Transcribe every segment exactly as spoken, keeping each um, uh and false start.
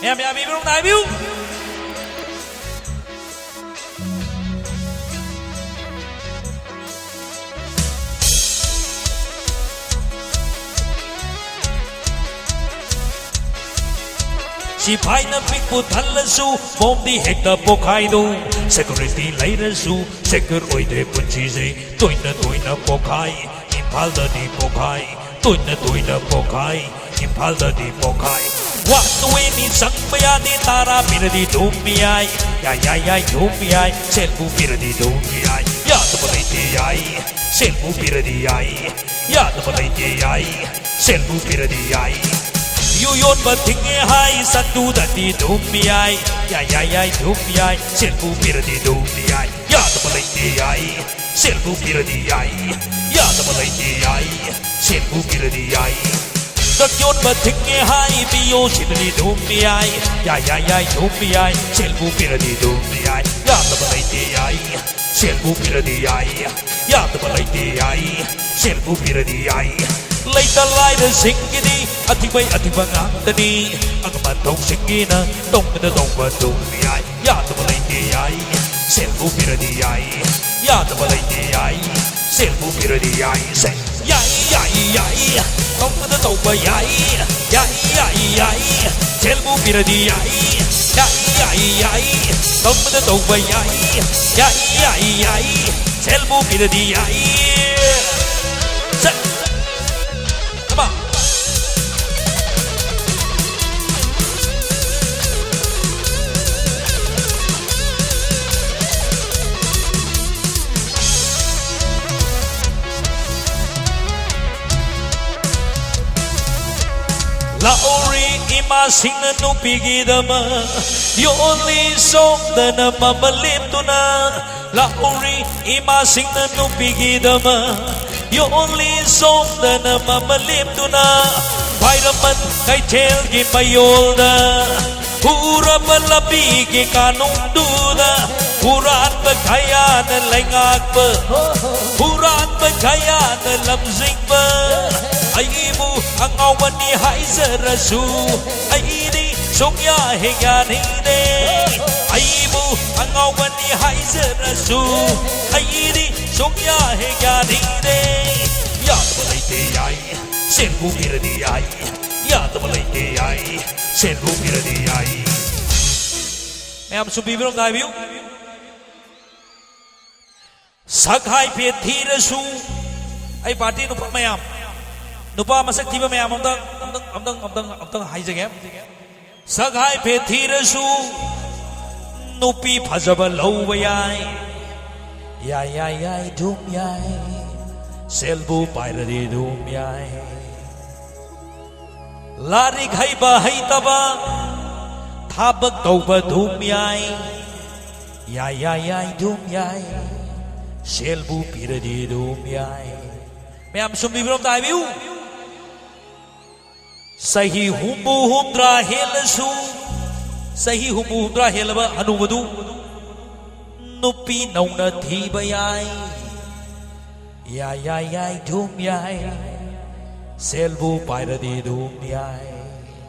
ꯃꯌꯥꯝ ꯌꯥꯕꯤꯕ꯭ꯔꯣ? ꯉꯥꯏꯕꯤꯌꯨ꯫ ꯁꯤꯐꯥꯏꯅ ꯄꯤꯛꯄꯨ ꯊꯜꯂꯁꯨ ꯕꯣꯝꯗꯤ ꯍꯦꯛꯇ ꯄꯣꯈꯥꯏꯗꯣ꯫ ꯁꯦꯀ꯭ꯌꯨꯔꯤꯇꯤ ꯂꯩꯔꯁꯨ ꯁꯦꯀ꯭ꯌꯨꯔ ꯑꯣꯏꯗ꯭ꯔꯦ ꯄꯨꯟꯁꯤꯁꯦ꯫ ꯇꯣꯏꯅ ꯇꯣꯏꯅ ꯄꯣꯈꯥꯏ, ꯏꯝꯐꯥꯜꯗꯗꯤ ꯄꯣꯈꯥꯏ꯫ ꯇꯣꯏꯅ ꯇꯣꯏꯅ ꯄꯣꯈꯥꯏ, ꯏꯝꯐꯥꯜꯗꯗꯤ ꯄꯣꯈꯥꯏ꯫ ꯋꯥꯟ ꯋꯦꯅꯤ ꯆꯪꯕ ꯌꯥꯗꯦ, ꯇꯔꯥ ꯄꯤꯔꯗꯤ ꯑꯗꯨꯝ ꯌꯥꯏ꯫ ꯌꯥꯏ, ꯌꯥꯏ, ꯌꯥꯏ, ꯑꯗꯨꯝ ꯌꯥꯏ꯫ ꯁꯦꯜꯕꯨ ꯄꯤꯔꯗꯤ ꯑꯗꯨꯝ ꯌꯥꯏ꯫ ꯌꯥꯗꯕ ꯂꯩꯇꯦ ꯌꯥꯏ, ꯁꯦꯜꯕꯨ ꯄꯤꯔꯗꯤ ꯌꯥꯏ꯫ ꯌꯥꯗꯕ ꯂꯩꯇꯦ ꯌꯥꯏ, ꯁꯦꯜꯕꯨ ꯄꯤꯔꯗꯤ ꯌꯥꯏ꯫ ꯌꯨ ꯌꯣꯟꯕ ꯊꯤꯡꯉꯦ ꯍꯥꯏ, ꯆꯠꯇꯨꯗꯗꯤ ꯑꯗꯨꯝ ꯌꯥꯏ꯫ ꯌꯥꯏ, ꯌꯥꯏ, ꯌꯥꯏ, ꯑꯗꯨꯝ ꯌꯥꯏ꯫ ꯁꯦꯜꯕꯨ ꯄꯤꯔꯗꯤ ꯑꯗꯨꯝ ꯌꯥꯏ꯫ ꯌꯥꯗꯕ ꯂꯩꯇꯦ ꯌꯥꯏ, ꯁꯦꯜꯕꯨ ꯄꯤꯔꯗꯤ ꯌꯥꯏ꯫ ꯌꯥꯗꯕ ꯂꯩꯇꯦ ꯌꯥꯏ, ꯁꯦꯜꯕꯨ ꯄꯤꯔꯗꯤ ꯌꯥꯏ꯫ ꯗ꯭ꯔꯒ ꯌꯣꯟꯕ ꯊꯤꯡꯉꯦ ꯍꯥꯏ, ꯄꯤꯌꯣ ꯁꯤꯗꯗꯤ ꯑꯗꯨꯝ ꯌꯥꯏ꯫ ꯌꯥꯏ, ꯌꯥꯏ, ꯌꯥꯏ, ꯑꯗꯨꯝ ꯌꯥꯏ꯫ ꯁꯦꯜꯕꯨ ꯄꯤꯔꯗꯤ ꯑꯗꯨꯝ ꯌꯥꯏ꯫ ꯌꯥꯗꯕ ꯂꯩꯇꯦ ꯌꯥꯏ, ꯁꯦꯜꯕꯨ ꯄꯤꯔꯗꯤ ꯌꯥꯏ꯫ ꯌꯥꯗꯕ ꯂꯩꯇꯦ ꯌꯥꯏ, ꯁꯦꯜꯕꯨ ꯄꯤꯔꯗꯤ ꯌꯥꯏ꯫ ꯂꯩꯇ ꯂꯥꯏꯔꯁꯤꯡꯒꯤꯗꯤ ꯑꯊꯤꯡꯕꯩ ꯑꯊꯤꯡꯕ ꯉꯥꯛꯇꯅꯤ꯫ ꯑꯉꯝꯕ ꯊꯧꯁꯤꯡꯒꯤꯅ ꯇꯧꯕꯗ ꯇꯧꯕ ꯑꯗꯨꯝ ꯌꯥꯏ꯫ ꯌꯥꯗꯕ ꯂꯩꯇꯦ ꯌꯥꯏ, ꯁꯦꯜꯕꯨ ꯄꯤꯔꯗꯤ ꯌꯥꯏ꯫ ꯌꯥꯗꯕ ꯂꯩꯇꯦ ꯌꯥꯏ, ꯁꯦꯜꯕꯨ ꯄꯤꯔꯗꯤ ꯌꯥꯏ꯫ ꯁꯦ-, ꯌꯥꯏ, ꯌꯥꯏ, ꯌꯥꯏ, ꯇꯧꯕꯗ ꯇꯧꯕ ꯌꯥꯏ꯫ ꯌꯥꯏ, ꯌꯥꯏ, ꯌꯥꯏ, ꯁꯦꯜꯕꯨ ꯄꯤꯔꯗꯤ ꯌꯥꯏ꯫ ꯌꯥꯏ, ꯌꯥꯏ, ꯌꯥꯏ, ꯇꯧꯕꯗ ꯇꯧꯕ ꯌꯥꯏ꯫ ꯌꯥꯏ, ꯌꯥꯏ, ꯌꯥꯏ, ꯁꯦꯜꯕꯨ ꯄꯤꯔꯗꯤ ꯌꯥꯏ꯫ ꯁꯦ-, Come on. ꯂꯥꯛꯎꯔꯤ ꯏꯃꯥꯁꯤꯡꯅ ꯅꯨꯄꯤꯒꯤꯗꯃꯛ ꯌꯣꯜꯂꯤ ꯁꯣꯝꯗꯅ ꯃꯃꯜ ꯂꯦꯞꯇꯨꯅ꯫ ꯂꯥꯛꯎꯔꯤ ꯏꯃꯥꯁꯤꯡꯅ ꯅꯨꯄꯤꯒꯤꯗꯃꯛ ꯌꯣꯜꯂꯤ ꯁꯣꯝꯗꯅ ꯃꯃꯜ ꯂꯦꯞꯇꯨꯅ꯫ ꯈ꯭ꯋꯥꯏꯔꯝꯕꯟ ꯀꯩꯊꯦꯜꯒꯤ ꯃꯌꯣꯜꯗ ꯍꯨꯔꯕ ꯂꯝꯕꯤꯒꯤ ꯀꯥꯅꯨꯡꯗꯨꯗ ꯍꯨꯔꯥꯟꯕ ꯈꯌꯥꯅ ꯂꯩꯉꯥꯛꯄ, ꯍꯨꯔꯥꯟꯕ ꯈꯌꯥꯅ ꯂꯝꯖꯤꯡꯕ꯫ ꯑꯩꯒꯤ ꯍꯥꯏꯖꯔꯁꯨ ꯑꯩꯗꯤ ꯁꯨꯡꯌꯥ ꯍꯦꯛ ꯌꯥꯅꯤꯡꯗꯦ꯫ ꯑꯩꯕꯨ ꯑꯉꯥꯎꯕꯅꯤ ꯍꯥꯏꯖꯔꯁꯨ ꯑꯩꯗꯤ ꯁꯨꯡꯌꯥ ꯍꯦꯛ ꯌꯥꯅꯤꯡꯗꯦ꯫ ꯌꯥꯗꯕ ꯂꯩꯇꯦ ꯌꯥꯏ, ꯁꯦꯜꯕꯨ ꯄꯤꯔꯗꯤ ꯌꯥꯏ꯫ ꯌꯥꯗꯕ ꯂꯩꯇꯦ ꯌꯥꯏ, ꯁꯦꯜꯕꯨ ꯄꯤꯔꯗꯤ ꯌꯥꯏ꯫ ꯃꯌꯥꯝ ꯁꯨꯝꯕꯤꯕꯤꯔꯣ, ꯉꯥꯏꯕꯤꯌꯨ꯫ ꯁꯛ ꯍꯥꯏꯐꯦꯠ ꯊꯤꯔꯁꯨ, ꯑꯩ ꯄꯥꯔꯇꯤ ꯅꯨꯄꯥ ꯃꯌꯥꯝ, ꯅꯨꯄꯥ ꯃꯁꯛ ꯊꯤꯕ ꯃꯌꯥꯝ ꯑꯝꯇꯪ, ꯑꯝꯇꯪ, ꯑꯝꯇꯪ, ꯑꯝꯇꯪ, ꯑꯝꯇꯪ ꯍꯥꯏꯖꯒꯦ꯫ ꯁꯛ ꯍꯥꯏꯐꯦꯠ ꯊꯤꯔꯁꯨ ꯅꯨꯄꯤ ꯐꯖꯕ ꯂꯧꯕ ꯌꯥꯏ꯫ ꯌꯥꯏ, ꯌꯥꯏ, ꯌꯥꯏ, ꯑꯗꯨꯝ ꯌꯥꯏ꯫ ꯁꯦꯜꯕꯨ ꯄꯥꯏꯔꯗꯤ ꯑꯗꯨꯝ ꯌꯥꯏ꯫ ꯂꯥꯏꯔꯤꯛ ꯍꯩꯕ ꯍꯩꯇꯕ ꯊꯕꯛ ꯇꯧꯕ ꯑꯗꯨꯝ ꯌꯥꯏ꯫ ꯌꯥꯏ, ꯌꯥꯏ, ꯌꯥꯏ, ꯑꯗꯨꯝ ꯌꯥꯏ꯫ ꯁꯦꯜꯕꯨ ꯄꯤꯔꯗꯤ ꯑꯗꯨꯝ ꯌꯥꯏ꯫ ꯃꯌꯥꯝ ꯁꯨꯝꯕꯤꯕ꯭ꯔꯣ ꯑꯝꯇ ꯍꯥꯏꯕꯤꯌꯨ꯫ ꯆꯍꯤ ꯍꯨꯝꯐꯨ ꯍꯨꯝꯗ꯭ꯔꯥ ꯍꯦꯜꯂꯁꯨ, ꯆꯍꯤ ꯍꯨꯝꯐꯨ ꯍꯨꯝꯗ꯭ꯔꯥ ꯍꯦꯜꯂꯕ ꯍꯅꯨꯕꯗꯨ ꯅꯨꯄꯤ ꯅꯧꯅ ꯊꯤꯕ ꯌꯥꯏ꯫ ꯌꯥꯏ, ꯌꯥꯏ, ꯌꯥꯏ, ꯑꯗꯨꯝ ꯌꯥꯏ꯫ ꯁꯦꯜꯕꯨ ꯄꯥꯏꯔꯗꯤ ꯑꯗꯨꯝ ꯌꯥꯏ꯫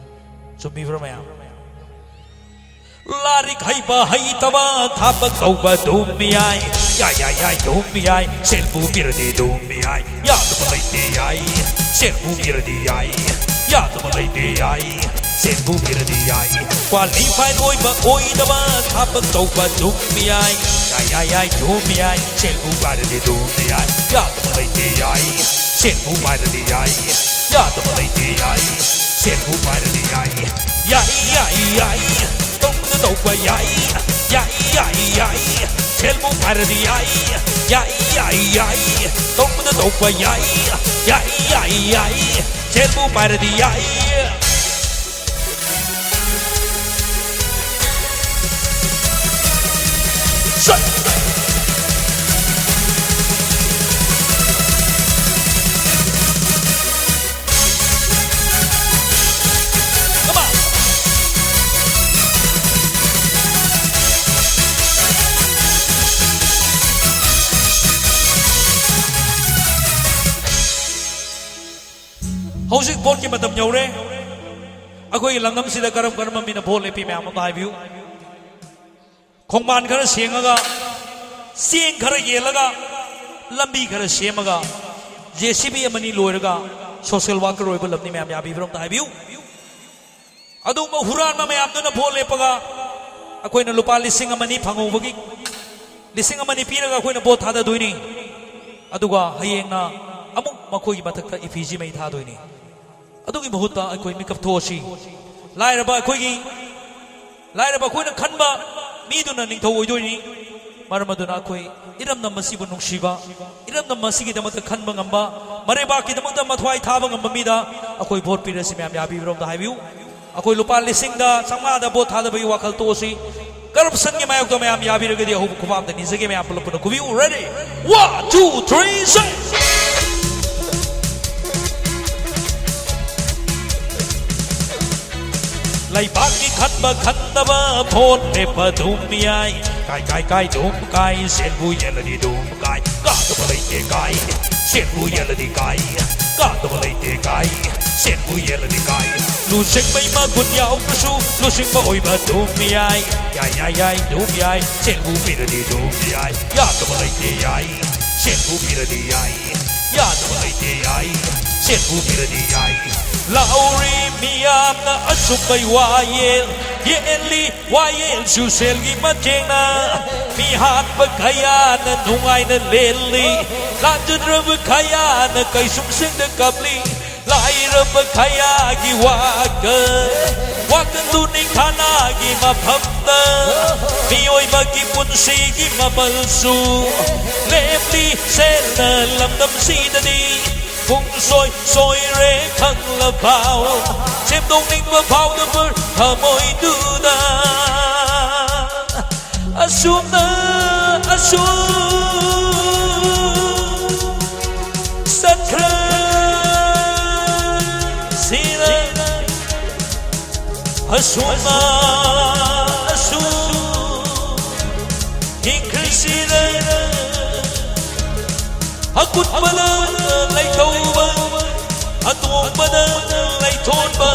ꯆꯨꯝꯃꯤꯕ꯭ꯔꯥ ꯃꯌꯥꯝ? ꯂꯥꯏꯔꯤꯛ ꯍꯩꯕ ꯍꯩꯇꯕ ꯊꯕꯛ ꯇꯧꯕ ꯑꯗꯨꯝ ꯌꯥꯏ꯫ ꯌꯥꯏ, ꯌꯥꯏ, ꯌꯥꯏ, ꯑꯗꯨꯝ ꯌꯥꯏ꯫ ꯁꯦꯜꯕꯨ ꯄꯤꯔꯗꯤ ꯑꯗꯨꯝ ꯌꯥꯏ꯫ ꯌꯥꯗꯕ ꯂꯩꯇꯦ ꯌꯥꯏ꯫ ꯁꯦꯜꯕꯨ ꯄꯤꯔꯗꯤ ꯌꯥꯏ꯫ ꯌꯥꯗꯕ ꯂꯩꯇꯦ ꯌꯥꯏ꯫ ꯁꯦꯜꯕꯨ ꯄꯤꯔꯗꯤ ꯌꯥꯏ꯫ ꯀ꯭ꯋꯥꯂꯤꯐꯥꯏ ꯑꯣꯏꯕ ꯑꯣꯏꯗꯕ ꯊꯕꯛ ꯇꯧꯕ ꯑꯗꯨꯝ ꯌꯥꯏ꯫ ꯌꯥꯏ, ꯌꯥꯏ, ꯌꯥꯏ, ꯑꯗꯨꯝ ꯌꯥꯏ꯫ ꯁꯦꯜꯕꯨ ꯄꯥꯏꯔꯗꯤ ꯑꯗꯨꯝ ꯌꯥꯏ꯫ ꯌꯥꯗꯕ ꯂꯩꯇꯦ ꯌꯥꯏ꯫ ꯁꯦꯜꯕꯨ ꯄꯥꯏꯔꯗꯤ ꯌꯥꯏ꯫ ꯌꯥꯗꯕ ꯂꯩꯇꯦ ꯌꯥꯏ꯫ ꯁꯦꯜꯕꯨ ꯄꯥꯏꯔꯗꯤ ꯌꯥꯏ꯫ ꯌꯥꯏ, ꯌꯥꯏ, ꯌꯥꯏ꯫ ꯇꯧꯅꯤꯡꯕ ꯇꯧꯕ ꯌꯥꯏ꯫ ꯌꯥꯏ, ꯌꯥꯏ, ꯌꯥꯏ꯫ ꯁꯦꯜꯕꯨ ꯄꯥꯏꯔꯗꯤ ꯌꯥꯏ꯫ ꯌꯥꯏ, ꯌꯥꯏ, ꯌꯥꯏ꯫ ꯇꯧꯅꯤꯡꯕ ꯇꯧꯕ ꯌꯥꯏ꯫ ꯌꯥꯏ, ꯌꯥꯏ, ꯌꯥꯏ꯫ ꯁꯦꯜꯕꯨ ꯄꯥꯏꯔꯗꯤ ꯌꯥꯏ꯫ ꯁꯠ! Come on! ꯍꯧꯖꯤꯛ ꯚꯣꯠꯀꯤ ꯃꯇꯝ ꯌꯧꯔꯦ꯫ ꯑꯩꯈꯣꯏꯒꯤ ꯂꯝꯗꯝꯁꯤꯗ ꯀꯔꯝ ꯀꯔꯝꯕ ꯃꯤꯅ ꯚꯣꯠ ꯂꯦꯞꯄꯤ, ꯃꯌꯥꯝ ꯑꯝꯇ ꯍꯥꯏꯕꯤꯌꯨ꯫ ꯈꯣꯡꯕꯥꯟ ꯈꯔ ꯁꯦꯡꯉꯒ, ꯆꯦꯡ ꯈꯔ ꯌꯦꯜꯂꯒ, ꯂꯝꯕꯤ ꯈꯔ ꯁꯦꯝꯃꯒ, ꯖꯦ ꯁꯤ ꯕꯤ ꯑꯃꯅꯤ ꯂꯣꯏꯔꯒ ꯁꯣꯁꯤꯌꯦꯜ ꯋꯥꯔꯀꯔ ꯑꯣꯏꯕ ꯂꯝꯅꯤ꯫ ꯃꯌꯥꯝ ꯌꯥꯕꯤꯕ꯭ꯔꯥ ꯑꯝꯇ ꯍꯥꯏꯕꯤꯌꯨ꯫ ꯑꯗꯨꯒꯨꯝꯕ ꯍꯨꯔꯥꯟꯕ ꯃꯌꯥꯝꯗꯨꯅ ꯚꯣꯠ ꯂꯦꯞꯄꯒ ꯑꯩꯈꯣꯏꯅ ꯂꯨꯄꯥ ꯂꯤꯁꯤꯡ ꯑꯃꯅꯤ ꯐꯪꯍꯧꯕꯒꯤ, ꯂꯤꯁꯤꯡ ꯑꯃꯅꯤ ꯄꯤꯔꯒ ꯑꯩꯈꯣꯏꯅ ꯚꯣꯠ ꯊꯥꯗꯗꯣꯏꯅꯤ꯫ ꯑꯗꯨꯒ ꯍꯌꯦꯡꯅ ꯑꯃꯨꯛ ꯃꯈꯣꯏꯒꯤ ꯃꯊꯛꯇ ꯏꯐꯤꯖꯤ ꯃꯩ ꯊꯥꯗꯣꯏꯅꯤ꯫ ꯑꯗꯨꯒꯤ ꯃꯍꯨꯠꯇ ꯑꯩꯈꯣꯏ ꯃꯤꯀꯞ ꯊꯣꯛꯑꯁꯤ꯫ ꯂꯥꯏꯔꯕ ꯑꯩꯈꯣꯏꯒꯤ, ꯂꯥꯏꯔꯕ ꯑꯩꯈꯣꯏꯅ ꯈꯟꯕ ꯃꯤꯗꯨꯅ ꯅꯤꯡꯊꯧ ꯑꯣꯏꯗꯣꯏꯅꯤ꯫ ꯃꯔꯝ ꯑꯗꯨꯅ ꯑꯩꯈꯣꯏ ꯏꯔꯝꯗꯝ ꯑꯁꯤꯕꯨ ꯅꯨꯡꯁꯤꯕ, ꯏꯔꯝꯗꯝ ꯑꯁꯤꯒꯤꯗꯃꯛꯇ ꯈꯟꯕ ꯉꯝꯕ, ꯃꯔꯩꯕꯥꯛꯀꯤꯗꯃꯛꯇ ꯃꯊ꯭ꯋꯥꯏ ꯊꯥꯕ ꯉꯝꯕ ꯃꯤꯗ ꯑꯩꯈꯣꯏ ꯚꯣꯠ ꯄꯤꯔꯁꯤ꯫ ꯃꯌꯥꯝ ꯌꯥꯕꯤꯕ꯭ꯔꯣ ꯑꯝꯇ ꯍꯥꯏꯕꯤꯌꯨ꯫ ꯑꯩꯈꯣꯏ ꯂꯨꯄꯥ ꯂꯤꯁꯤꯡꯗ ꯆꯥꯝꯃꯉꯥꯗ ꯚꯣꯠ ꯊꯥꯗꯕꯒꯤ ꯋꯥꯈꯜ ꯇꯣꯛꯑꯁꯤ꯫ ꯀꯔꯞꯁꯟꯒꯤ ꯃꯥꯌꯣꯛꯇ ꯃꯌꯥꯝ ꯌꯥꯕꯤꯔꯒꯗꯤ ꯑꯍꯧꯕ ꯈꯨꯕꯥꯛ ꯑꯝꯇ ꯅꯤꯖꯒꯦ꯫ ꯃꯌꯥꯝ ꯄꯨꯂꯞ ꯄꯨꯟꯅ ꯈꯨꯕꯤꯌꯨ꯫ Ready? One, two, three, say! ꯂꯩꯕꯥꯛꯀꯤ ꯈꯟꯕ ꯈꯟꯗꯕ ꯚꯣꯠ ꯂꯦꯞꯄ ꯑꯗꯨꯝ ꯌꯥꯏ꯫ ꯀꯥꯏ ꯀꯥꯏ ꯀꯥꯏ ꯑꯗꯨꯝ ꯀꯥꯏ, ꯁꯦꯜꯕꯨ ꯌꯦꯜꯂꯗꯤ ꯑꯗꯨꯝ ꯀꯥꯏ꯫ ꯀꯥꯗꯕ ꯂꯩꯇꯦ ꯀꯥꯏ, ꯁꯦꯜꯕꯨ ꯌꯦꯜꯂꯗꯤ ꯀꯥꯏ꯫ ꯀꯥꯗꯕ ꯂꯩꯇꯦ ꯀꯥꯏ, ꯁꯦꯜꯕꯨ ꯌꯦꯜꯂꯗꯤ ꯀꯥꯏ꯫ ꯂꯨꯆꯤꯡꯕꯩ ꯃꯒꯨꯟ ꯌꯥꯎꯗ꯭ꯔꯁꯨ ꯂꯨꯆꯤꯡꯕ ꯑꯣꯏꯕ ꯑꯗꯨꯝ ꯌꯥꯏ꯫ ꯌꯥꯏ ꯌꯥꯏ ꯌꯥꯏ ꯑꯗꯨꯝ ꯌꯥꯏ, ꯁꯦꯜꯕꯨ ꯄꯤꯔꯗꯤ ꯑꯗꯨꯝ ꯌꯥꯏ꯫ ꯌꯥꯗꯕ ꯂꯩꯇꯦ ꯌꯥꯏ, ꯁꯦꯜꯕꯨ ꯄꯤꯔꯗꯤ ꯌꯥꯏ꯫ ꯌꯥꯗꯕ ꯂꯩꯇꯦ ꯌꯥꯏ, ꯁꯦꯜꯕꯨ ꯄꯤꯔꯗꯤ ꯌꯥꯏ꯫ ꯂꯥꯎꯔꯤ ꯃꯤꯌꯥꯝꯅ ꯑꯆꯨꯝꯕꯩ ꯋꯥꯌꯦꯜ ꯌꯦꯜꯂꯤ꯫ ꯋꯥꯌꯦꯜꯁꯨ ꯁꯦꯜꯒꯤ ꯃꯇꯦꯡꯅ ꯃꯤ ꯍꯥꯠꯄ ꯀꯌꯥꯅ ꯅꯨꯡꯉꯥꯏꯅ ꯂꯦꯜꯂꯤ꯫ ꯂꯥꯟꯖꯗ꯭ꯔꯕ ꯀꯌꯥꯅ ꯀꯩꯁꯨꯝꯁꯦꯡꯗ ꯀꯞꯂꯤ꯫ ꯂꯥꯏꯔꯕ ꯀꯌꯥꯒꯤ ꯋꯥꯈꯜ, ꯋꯥꯈꯜꯗꯨ ꯅꯤꯡꯊꯥꯅꯒꯤ ꯃꯐꯝꯗ ꯃꯤꯑꯣꯏꯕꯒꯤ ꯄꯨꯟꯁꯤꯒꯤ ꯃꯃꯜꯁꯨ ꯂꯦꯞꯂꯤ꯫ ꯁꯦꯜꯅ ꯂꯝꯗꯝꯁꯤꯗꯗꯤ ꯄꯨꯡꯁꯣꯏ ꯁꯣꯏꯔꯦ ꯈꯪꯂꯐꯥꯎ, ꯁꯦꯝꯗꯣꯛꯅꯤꯡꯕ ꯐꯥꯎꯗꯕ ꯊꯃꯣꯏꯗꯨꯗ ꯑꯁꯨꯝꯅ, ꯑꯁꯨꯝ ꯆꯠꯈ꯭ꯔꯁꯤꯔ, ꯑꯁꯨꯝꯅ, ꯑꯁꯨꯝ ꯍꯤꯡꯈ꯭ꯔꯁꯤꯔ꯫ ꯑꯀꯨꯠꯄꯗ ꯂꯩꯊꯧꯕ, ꯑꯇꯣꯡꯕꯗ ꯂꯩꯊꯣꯟꯕ,